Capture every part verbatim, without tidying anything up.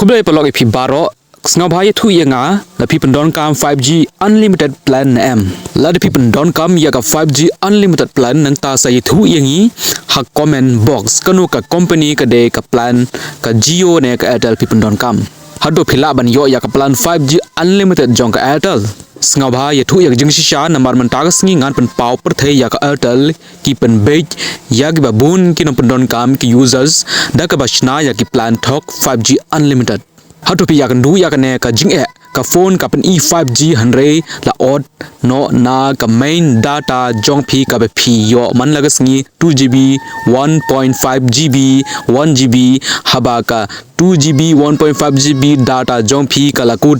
Khublei paralok ïa phi baroh. Sngewbha ïathuh ïa nga, lada phi pyndonkam five G unlimited plan ne em. Lada phi pyndonkam ïa ka five G unlimited plan, nangta sa ïathuh ïa ngi ha comment box, kano ka company ka dei ka plan, ka Jio ne ka Airtel phi pyndonkam. Haduh phi lah ban ïoh ïa ka plan five G unlimited jong ka Airtel, sngewbha ïathuh ïa ka jingshisha, namar mynta ka sngi ngan pynpaw pyrthei ïa ka Airtel ki pynbeit ïa kiba bun ki nongpyndonkam, ki users, da kaba shna ïa ki plan thok five G unlimited. Haduh phi ïakynduh ïa kane ka jingeh, ka phone ka pyni five G, hynrei la ot noh na ka main data jong phi kaba phi ïoh man la ka sngi, two G B, one point five G B, one G B, haba ka two G B, one point five G B data jong phi ka la kut,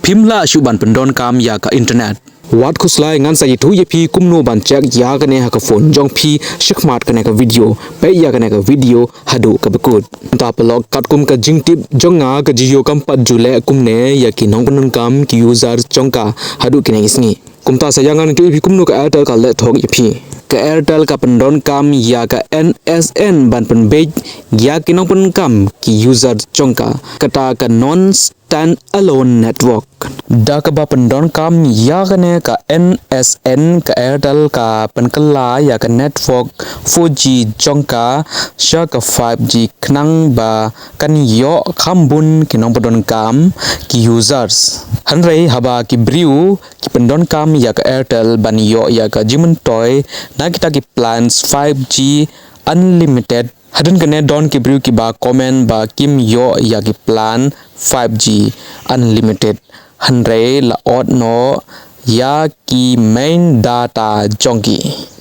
phim lah shuh ban pyndonkam ïa ka internet. Wat khuslai, ngan sa ïathuh ïa phi kumno ban check ïa kane ha ka phone jong phi shakhmat kane ka video. Peit ïa kane ka video haduh kaba kut. Te paralok, katkum ka jingtip jong nga, ka Jio kam pat ju leh kumne ïa ki nongpyndonkam, ki user jong ka haduh kine ki sngi. Kumta sa ïa ngan ïathuh ïa phi kumno ka Airtel ka leh thok ïa phi. Ka Airtel ka pyndonkam ïa ka N S N ban pynbeit ïa ki nongpyndonkam, ki user jong ka, kata ka non standalone network. Da kaba pyndonkam ïa kane ka N S N, ka Airtel ka pynkylla ïa ka network four G jong ka sha ka five G khnang ba kan ïoh kham bun ki nongpyndonkam, ki users. Hynrei haba ki briew ki pyndonkam ïa ka Airtel ban ïoh ïa ka jingmyntoi na kita ki plans five G unlimited, hadien kane don ki briew kiba comment ba kim ïoh ïa ki plan five G unlimited, hynrei la ot noh ïa ki main data jong ki.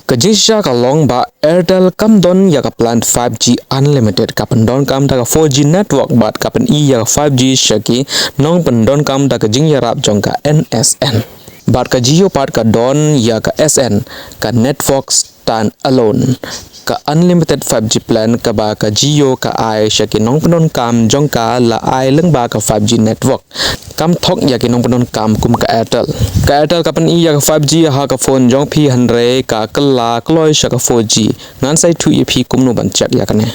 Ka jingshisha ka long ba Airtel kam don ïa ka plan five G unlimited, ka pyndonkam da ka four G network bad ka pyni ïa ka five G sha ki nongpyndonkam da ka jingïarap jong ka N S N. Bad ka Jio pat ka don ïa ka S N, ka network stand alone, ka unlimited five G plan kaba ka Jio ka ai sha ki nongpyndonkam jong ka, la ai lyngba ka five G network. Kam thok ïa ki nongpyndonkam kum ka Airtel. Ka Airtel ka pyni ïa ka five G ha ka phone jong phi, hynrei ka kylla kloi sha ka four G. Ngan sa ïathuh ïa phi kumno ban check ïa kane.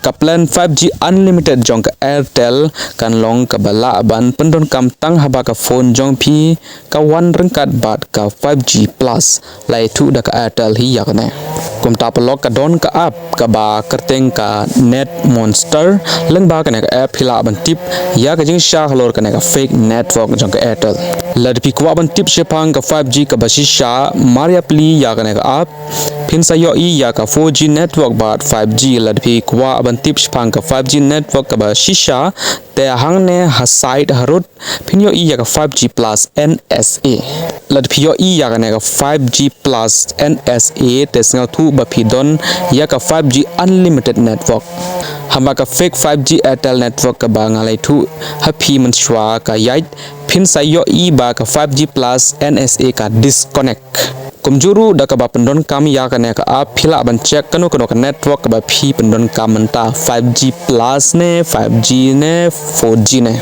Ka plan five G unlimited jong ka Airtel kan long kaba lah ban pyndonkam tang haba ka phone jong phi ka wan ryngkat bad ka five G plus. La ïathuh da ka Airtel hi ïa kane. Kumta paralok, ka don ka app kaba kyrteng ka Net Monster. Lyngba kane ka app phi lah ban tip ïa ka jingshisha halor kane ka fake network jong ka Airtel. Lada phi kwah ban tip shaphang ka five G kaba shisha, mar ïa plie ïa kane ka app, phin sa ïohi ïa ka four G network bad five G. Lada phi kwah ban tip shaphang ka five G network kaba shisha, te hangne ha side harud phin ïohi ïa ka five G plus N S A. Lada phi ïohi ïa kane ka five G plus N S A, te sngewthuh ba phi don ïa ka five G unlimited network. Haba ka fake five G Airtel network kaba nga la ïathuh ha phi mynshuwa ka ïaid, phin sa ïohi ba ka five G plus N S A ka disconnect. Kumjuh ruh da kaba pyndonkam ïa kane ka app, phi lah ban check kano kano ka network kaba phi pyndonkam mynta, five G plus ne, five G ne, four G ne.